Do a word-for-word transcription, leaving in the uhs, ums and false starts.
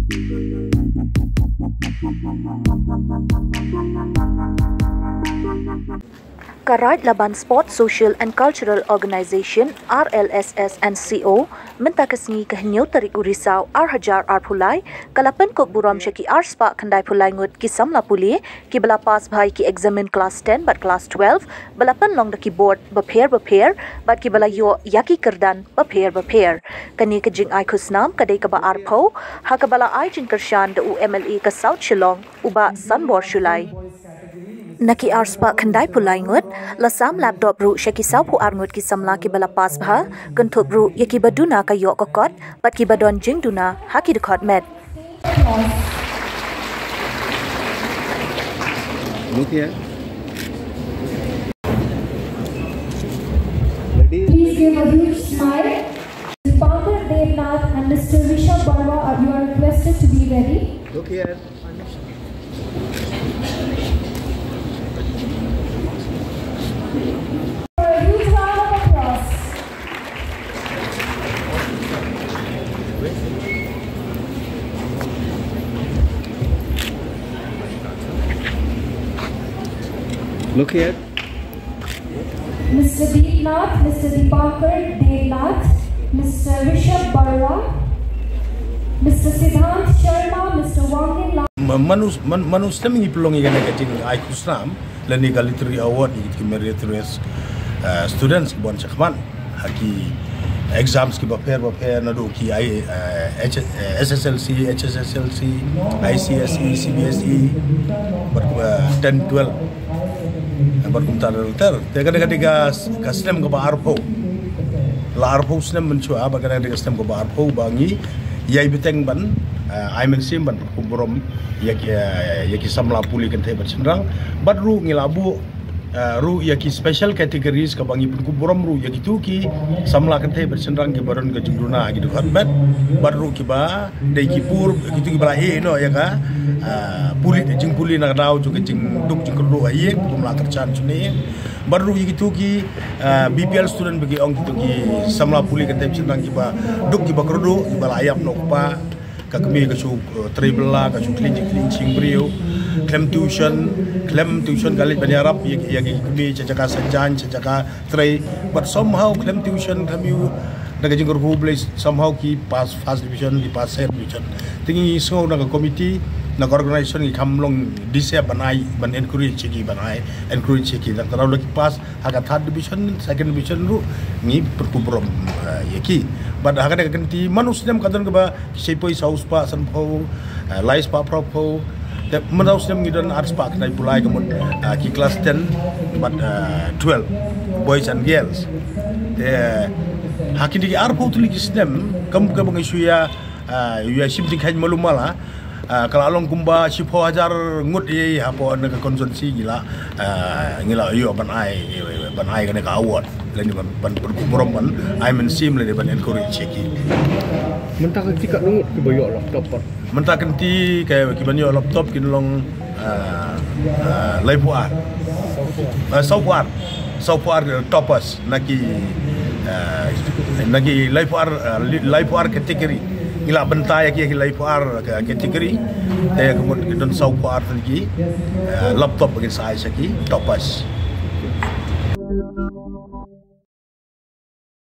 Ka Raid Laban Sport Social and Cultural Organization, R L S S and C O, mynta ka sngi ka hynñiew tarik u Risaw ar hajar arphew lai, ka la pynkup burom sha ki arspah khyndai phew lai ngut ki samla pule, ki ba la pass bha ïa ki examen klas ten bad klas twelve, ba la pynlong da ki board bapher bapher, bad ki ba la ïoh ïa ki kyrdan bapher bapher. Kane ka jingai khusnam ka dei kaba arphew, ha kaba la ai jingkyrshan da u M L A ka South Shillong, u Bah Sanbor Shullai. Na ki arspah khyndai phew lai ngut, la sam laptop ruh sha ki saw phew ar ngut ki samla ki ba la pass bha, kynthup ruh ïa ki ba duna ka ïoh ka kot, bad ki ba don jingduna ha ki dkhot met. Look here. Ready? Please give a huge smile. Pankaj Devnath and Mister Rishabh Barua, you are requested to be ready. Look here. A huge round of applause. Look here. Mister Deepnath, Mister Deepankar Devnath, Mister Rishabh Barua, Mister Siddhant Sharma, Mister Wangin Lam. Ma-, manu, man-, manu snem ngi pynlong ïa kane ka jingai khusnam lane ka literary award ïa ki meritorious, eh, students ki ba wan shakhmat ha ki exams ki bapher bapher, naduh ki I, eh, H-, eh, S S L C, H S S L C, I C S E, C B S E, bad, eh, ten, twelve. Bad kumta ter ter. Te kane ka dei ka, ka snem kaba arphew. La arphew snem mynshuwa, bad kane ka dei ka snem kaba arphew ba ngi ïai bteng ban, eh, ai mynsiem ban pynkup burom ïa ki, eh, ïa ki samla pule kynthei bad shynrang. Bad ruh ngi la buh, eh, ruh ïa ki special categories kaba ngi pynkup burom ruh ïa kito ki samla kynthei bad shynrang ki ba don ka jingduna ha ki dkhot met. Bad ruh ki ba dei ki pur, kito ki ba la ïeh noh ïa ka, ah, pule, jingpule na ka daw jong ka jingduk jingkyrduh ha ïing, ki bym lah kyrshan shane. Bad ruh ïa kito ki, ah, B P L student ba ki ong kito ki samla pule kynthei shynrang ki ba duk ki ba kyrduh, ki ba la ïap noh u kpa, ka kmie ka shu, eh, trei bylla, ka shu khlem, khlem shim briew, khlem tuition, khlem tuition ka leit ban ïarap ïa, ïa ki kmie sha jaka Saint John, sha jaka trei, but somehow khlem tuition, khlem ïoh da ka jingkyrkhu Blei, somehow ki pass first division, ki pass second division. Te ngi sngew na ka committee, na ka organization ngi kham long disep ban ai, ban encourage ki, ban ai encourage ki, da ka daw la ki pass ha ka third division, second division ruh ngi pynkup burom, eh, ïa ki. But ha kane ka kynti man u snem ka don kaba ki shiphew saw spah sanphew, eh, lai spah phraphew. Te mynta u snem ngi don ar spah khyndai phew lai ka mut, eh, ki klas ten bad, eh, twelve, boys and girls. Te ha kine ki arphew tylli ki snem kam kaba ngi shu ïa, eh, ïa shim jingkheiñ malu mala, eh, ka la long kumba shiphew hajar ngut ïa hapoh na ka constituency ngi la, eh, ngi la ïoh ban ai, ban ai kane ka award. Lane ban, ban pynkup burom ban ai mynsiem lane ban encourage ïa ki. Mynta ka ki katno ngut ki ba ïoh laptop pat? Mynta kynti ka ki ban ïoh laptop kin long, ah, ah, laiphew ar. Ah, sawphew ar. Sawphew ar, eh, toppers na ki, ah, na ki laiphew ar, ah, li-, laiphew ar category. Ngi la bynta ïa ki, ïa ki laiphew ar ka category. Te ka mut ki don sawphew ar tylli ki, ah, laptop ba kin sa ai sha ki toppers.